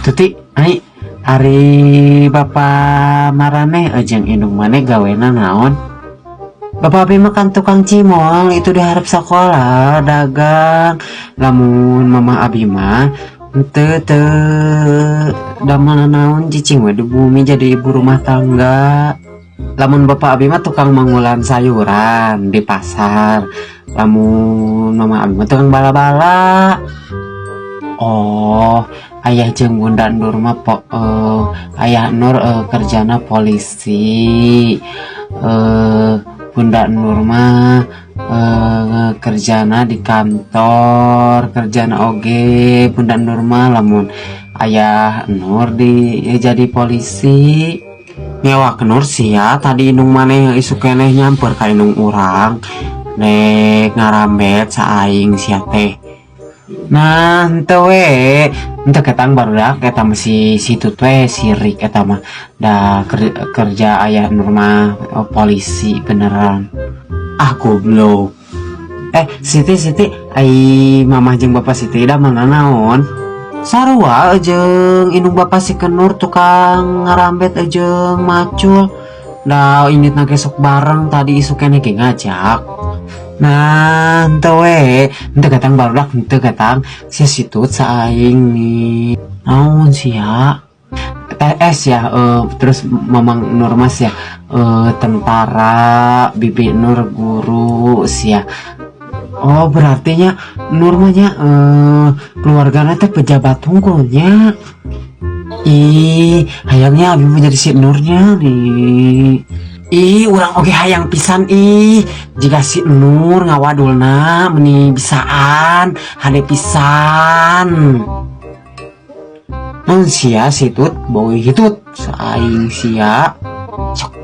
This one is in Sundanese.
Tuti, ai ari bapak maraneh jeung indung maneh gawena naon? Bapak abi mah kan tukang cimol itu di hareup sekolah dagang. Lamun mama abi mah teu teu damel naon, cicing we di bumi jadi ibu rumah tangga. Lamun bapak abi mah tukang mangulan sayuran di pasar. Lamun mama abi mah tukang bala-bala. Oh, ayah jeung bunda Nur mah ayah Nur kerjana polisi. Bunda Nur mah kerjana di kantor, kerjana oge Bunda Nur mah, lamun ayah Nur di jadi polisi. Ngewak Nur sia, tadi indung maneh isuk keneh nyamper ka indung urang nek ngarambet sa aing sia teh. Nah, henteu we. Henteu ketang, barudak eta mah si situ teh sirik eta mah. Da kerja ayah Nur mah, oh, polisi beneran. Ah, goblok. Eh, Siti, Siti, ai mamah jeung bapak Siti da mana naon? Sarua jeung indung bapak si Kenur, tukang ngarambet jeung macul. Da inditna ge sok bareng, tadi isuk keneh ge ngajak. Nah, henteu we, henteu ketang, barudak, henteu ketang. Sia situt sa aing nih. Naon sia? TS ya, terus Mamang Nur mas ya, tentara, Bibi Nur guru sia. Oh, berarti nya Nur mah nya keluargana teh pejabat hungkulnya. Ih, hayangnya abi mah jadi si Nurnya nih. Ih, urang oge hayang pisan ih. Jiga si Nur ngawadulna meni bisaan, hade pisan. Naon sia situt, boy hitut, saing sia. Sok.